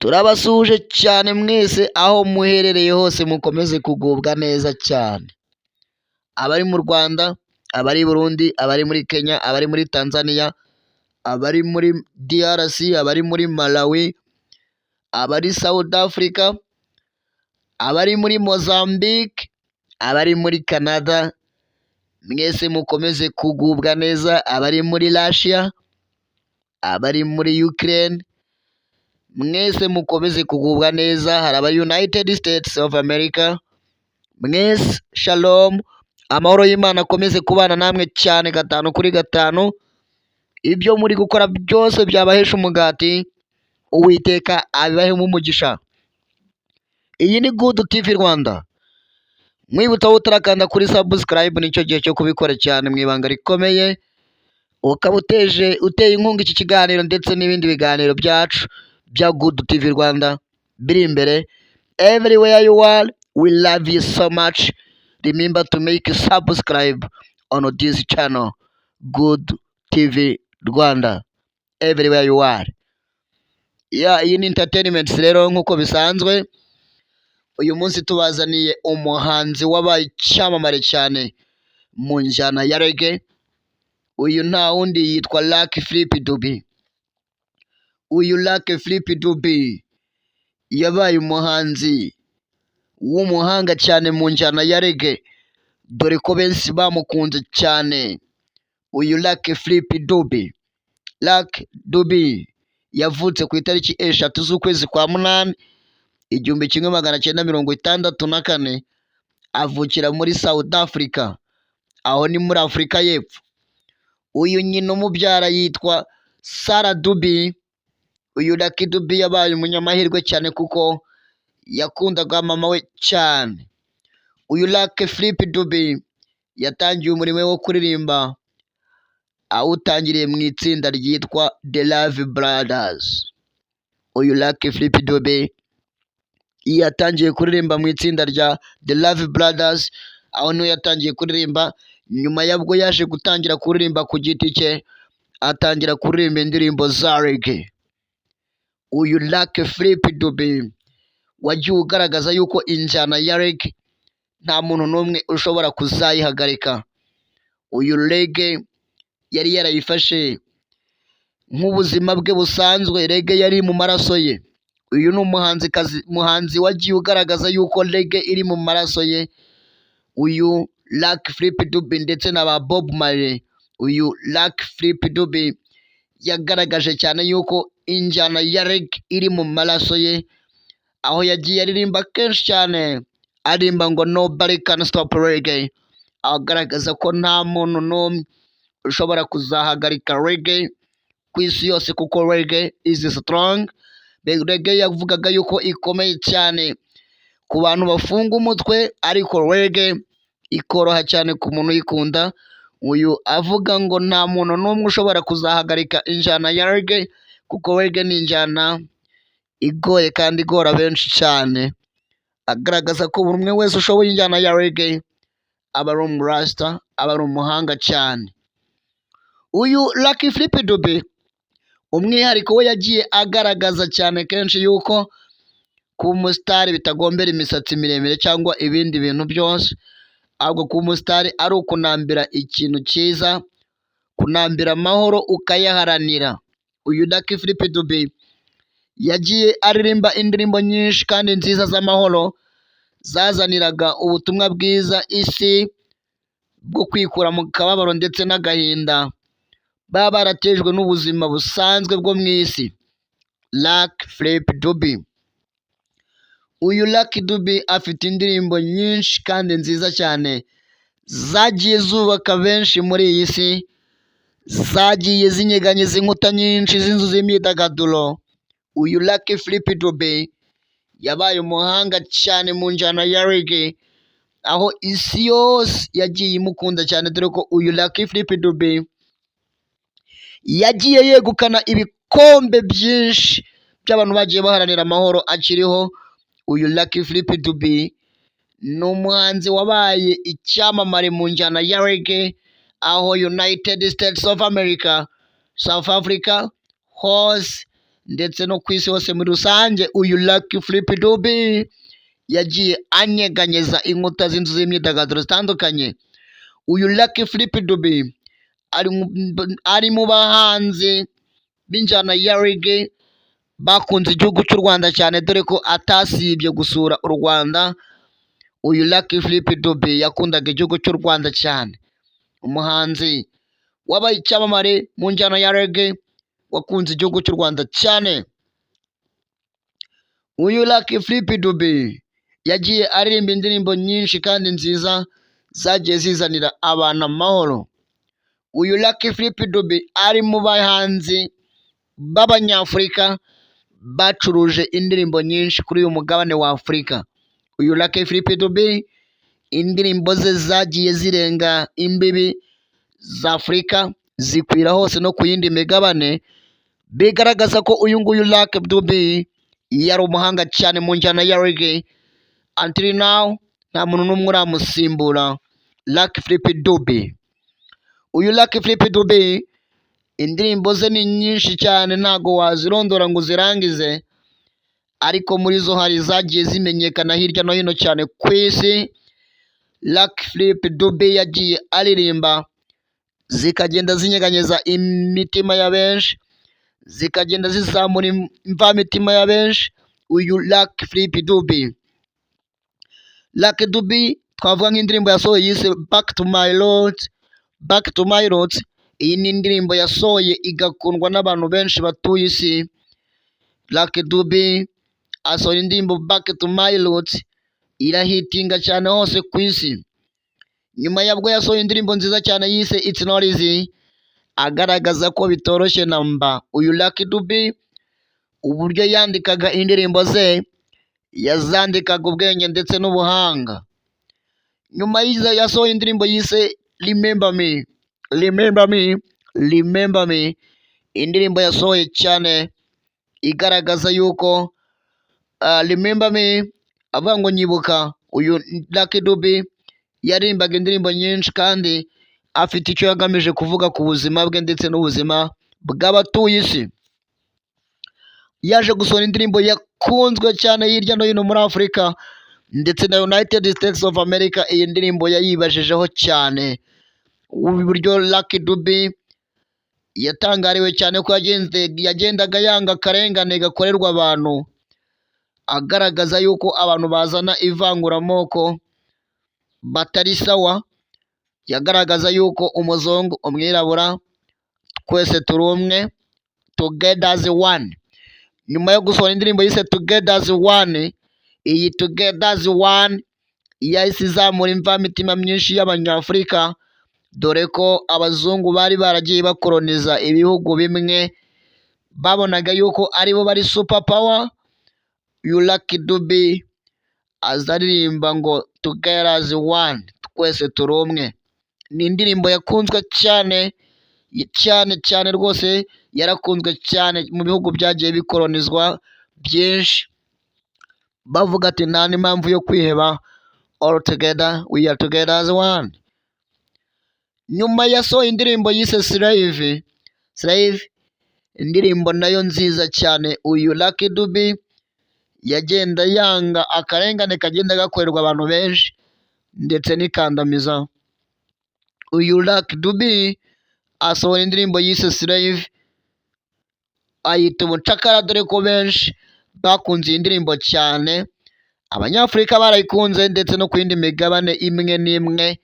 Turabasuhuje cyane mwese aho muherereye hose, mukomeze kugubwa neza cyane. Abari mu Rwanda, abari i Burundi, abari muri Kenya, abari muri Tanzania, abari muri DRC, abari muri Malawi, abari South Africa, abari muri Mozambique, abari muri Canada, mwese mukomeze kugubwa neza, abari muri Russia, abari muri Ukraine, mwese mukomeze kugubwa neza. Hari aba United States of America, mwese shalom, amahoro y'Imana akomeze kubana namwe cyane gatanu kuri gatanu. Ibyo muri gukora byose byabahesha umugati, Uwiteka abibahemo umugisha. Iyi ni Good TV Rwanda. Mwibutsa wowe utarakanda kuri subscribe, nicyo gihe cyo kubikora cyane mu ibanga rikomeye, ukaba uteje uteye inkunga iki kiganiro ndetse n'ibindi biganiro byacu bya Good TV Rwanda biri imbere. Everywhere you are, we love you so much. Remember to make subscribe on this channel, Good TV Rwanda, everywhere you are. Yeah, iyi ni entertainment rero nk'uko bisanzwe. Uyu munsi tubazaniye umuhanzi wabaye icyamamare cyane mu njyana ya reggae. Uyu nta wundi, yitwa Lucky Philip Dube. Uyu Lucky Philip Dube yabaye umuhanzi w'umuhanga cyane mu njyana ya reggae, dore ko benshi bamukunze cyane. Uyu Lucky Philip Dube, Lucky Dube yavutse ku itariki 3 z'ukwezi kwa munani 1964, avukira muri South Africa, aho ni muri Afurika y'Epfo. Uyu nyina umubyara yitwa Sarah Dube. Uyu Lucky Dube yabaye umunyamahirwe cyane kuko yakundaga mama we cyane. Uyu Lucky Philip Dube yatangiye umurimo we wo kuririmba awutangiriye mu itsinda ryitwa The Love Brothers. Uyu Lucky Philip Dube yatangiye kuririmba mu itsinda rya The Love Brothers, aho niho yatangiye kuririmba. Nyuma yabwo yaje gutangira kuririmba ku giti cye, atangira kuririmba indirimbo za reggae. Uyu Lucky Philip Dube wagiye ugaragaza yuko injyana ya reggae nta muntu n'umwe ushobora kuzayihagarika. Uyu reggae yari yarayifashe nk'ubuzima bwe busanzwe, reggae yari mu maraso ye. Uyu ni umuhanzikazi, muhanzi wagiye ugaragaza yuko reggae iri mu maraso ye. Uyu Lucky Philip Dube ndetse na ba Bob Marley, uyu Lucky Philip Dube yagaragaje cyane yuko injyana ya reggae iri mu maraso ye, aho yagiye aririmba kenshi cyane, aririmba ngo "Nobody can stop reggae", agaragaza ko nta muntu n'umwe ushobora kuzahagarika reggae ku isi yose, kuko reggae is strong. Reggae yavugaga yuko ikomeye cyane ku bantu bafunga umutwe, ariko reggae ikoroha cyane ku muntu uyikunda. Uyu avuga ngo nta muntu n'umwe ushobora kuzahagarika injyana ya reggae, kuko reggae ni injyana igoye kandi igora benshi cyane, agaragaza ko buri umwe wese ushoboye injyana ya reggae aba ari umurasita, aba ari umuhanga cyane. Uyu Lucky Philip Dube, umwihariko we yagiye agaragaza cyane kenshi yuko kuba umusitari bitagombera imisatsi miremire cyangwa ibindi bintu byose, ahubwo kuba umusitari ari ukunambira ikintu cyiza, kunambira amahoro ukayaharanira. Uyu Lucky Philip Dube yagiye aririmba indirimbo nyinshi kandi nziza z'amahoro, zazaniraga ubutumwa bwiza isi bwo kwikura mu kababaro ndetse n'agahinda baba baratejwe n'ubuzima busanzwe bwo mu isi. Lucky Philip Dube, uyu Lucky Dube afite indirimbo nyinshi kandi nziza cyane zagiye zubaka benshi muri iyi si, zagiye zinyeganyeza inkuta nyinshi z'inzu z'imyidagaduro. Uyu Lucky Philip Dube yabaye umuhanga cyane mu njyana ya reggae, aho isi yose yagiye imukunda cyane, dore ko uyu Lucky Philip Dube yagiye yegukana ibikombe byinshi by'abantu bagiye baharanira amahoro akiriho. Uyu Lucky Philip Dube ni umuhanzi wabaye icyamamare mu njyana ya reggae, aho United States of America, South Africa hose ndetse na Canada, yagiye ndetse no ku isi hose muri rusange. Uyu Lucky Philip Dube yagiye anyeganyeza inkuta z'inzu z'imyidagaduro zitandukanye. Uyu Lucky Philip Dube ari mu bahanzi b'injyana ya reggae bakunze igihugu cy'u Rwanda cyane, dore ko atasibye gusura u Rwanda. Uyu Lucky Philip Dube yakundaga igihugu cy'u Rwanda cyane. Umuhanzi wabaye icyamamare mu njyana ya reggae, wakunze igihugu cy'u Rwanda cyane. Uyu Lucky Philip Dube yagiye aririmba indirimbo nyinshi kandi nziza zagiye zizanira abantu amahoro. Uyu Lucky Philip Dube ari mu bahanzi b'Abanyafurika bacuruje indirimbo nyinshi kuri uyu mugabane wa Afurika. Uyu Lucky Philip Dube indirimbo ze zagiye zirenga imbibi za Afurika, zikwira hose no ku yindi migabane, bigaragaza ko uyu nguyu Lucky Dube yari umuhanga cyane mu njyana ya reggae. Until now nta muntu n'umwe uramusimbura Lucky Philip Dube. Uyu Lucky Philip Dube indirimbo ze ni nyinshi cyane, ntago wazirondora ngo uzirangize, ariko muri zo hari izagiye zimenyekana hirya no hino cyane ku isi. Lucky Philip Dube yagiye aririmba zikagenda zinyeganyeza imitima ya benshi, zikagenda zizamura imvamitima ya benshi. Uyu Lucky Philip Dube, Lucky Dube twavuga nk'indirimbo yasohoye yise "Back to My Roots". "Back to My Roots", iyi ni indirimbo yasohoye igakundwa n'abantu benshi batuye isi. Lucky Dube asohora indirimbo "Back to My Roots", irahitinga cyane hose ku isi. Nyuma yabwo yasohoye indirimbo nziza cyane yise "It's Not Easy", agaragaza ko bitoroshye na mba. Uyu Lucky Dube uburyo yandikaga indirimbo ze, yazandikaga ubwenge ndetse n'ubuhanga. Nyuma y'izo yasohoye indirimbo yise "Remember Me", "Remember Me", "Remember Me", indirimbo yasohoye cyane igaragaza yuko "Remember Me", avuga ngo nyibuka. Uyu Lucky Dube yaririmbaga indirimbo nyinshi kandi afite icyo yagamije kuvuga ku buzima bwe ndetse n'ubuzima bw'abatuye isi. Yaje gusohora indirimbo yakunzwe cyane hirya no hino muri Afurika ndetse na United States of America. Iyi ndirimbo yayibajijeho cyane, uburyo Lucky Dube yatangariwe cyane ko yagendaga yanga akarengane gakorerwa abantu, agaragaza yuko abantu bazana ivanguramoko batari sawa. Yagaragaza yuko umuzungu, umwirabura, twese turi umwe, together as one. Nyuma yo gusohora indirimbo yise "Together as One", iyi "Together as One" yahise izamura imvamitima myinshi y'Abanyafurika, dore ko abazungu bari baragiye bakoloniza ibihugu bimwe, babonaga yuko aribo bari super power. Uyu Lucky Dube aza aririmba ngo "Together as one", twese turi umwe. Ni indirimbo yakunzwe cyane cyane cyane rwose, yarakunzwe cyane mu bihugu byagiye bikolonizwa byinshi, bavuga ati nta n'impamvu yo kwiheba, all together, we are together as one. Nyuma yasohoye indirimbo yise "Slave". "Slave", indirimbo nayo nziza cyane. Uyu Lucky Dube yagenda yanga akarengane kagenda gakorerwa abantu benshi ndetse n'ikandamiza. Uyu Lucky Dube asohora indirimbo yise "Slave", ayita umucakara, dore ko benshi bakunze iyi ndirimbo cyane. Abanyafurika barayikunze, ndetse no ku yindi migabane imwe n'imwe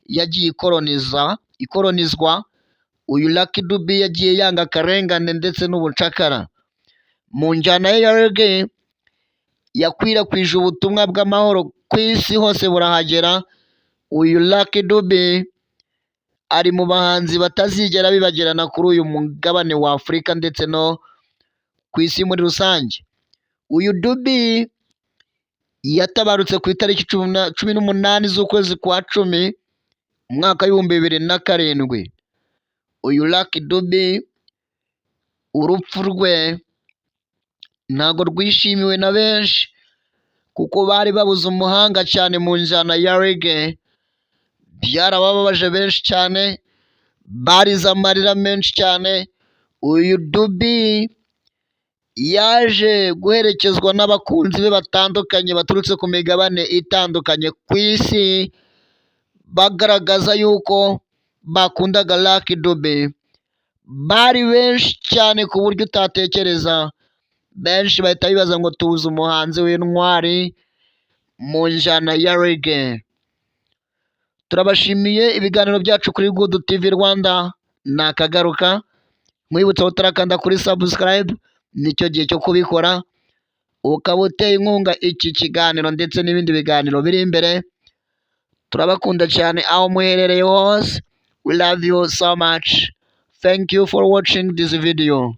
yagiye ikoloniza, ikolonizwa. Uyu Lucky Dube yagiye yanga akarengane ndetse n'ubucakara. Mu njyana ye ya reggae yakwirakwije ubutumwa bw'amahoro ku isi hose, burahagera. Uyu Lucky Dube ari mu bahanzi batazigera bibagirana kuri uyu mugabane wa Afurika ndetse no ku isi muri rusange. Uyu Dube yatabarutse ku itariki 18 z'ukwezi kwa 10, umwaka w'2007. Uyu Lucky Dube urupfu rwe ntabwo rwishimiwe na benshi, kuko bari babuze umuhanga cyane mu njyana ya reggae. Byarabababaje benshi cyane, barize amarira menshi cyane. Uyu Dube Yaje guherekezwa n'abakunzi be batandukanye baturutse ku migabane itandukanye ku isi, bagaragaza yuko bakundaga Lucky Dube. Bari benshi cyane ku buryo utatekereza, benshi bahita bibaza ngo tuzi umuhanzi w'intwari mu njyana ya reggae. Turabashimiye, ibiganiro byacu kuri Good TV Rwanda nakagaruka. Nkwibutsa, utarakanda kuri subscribe, nicyo gihe cyo kubikora, ukaba uteye inkunga iki kiganiro ndetse n'ibindi biganiro biri imbere. Turabakunda cyane aho muherereye hose. We love you so much. Thank you for watching this video.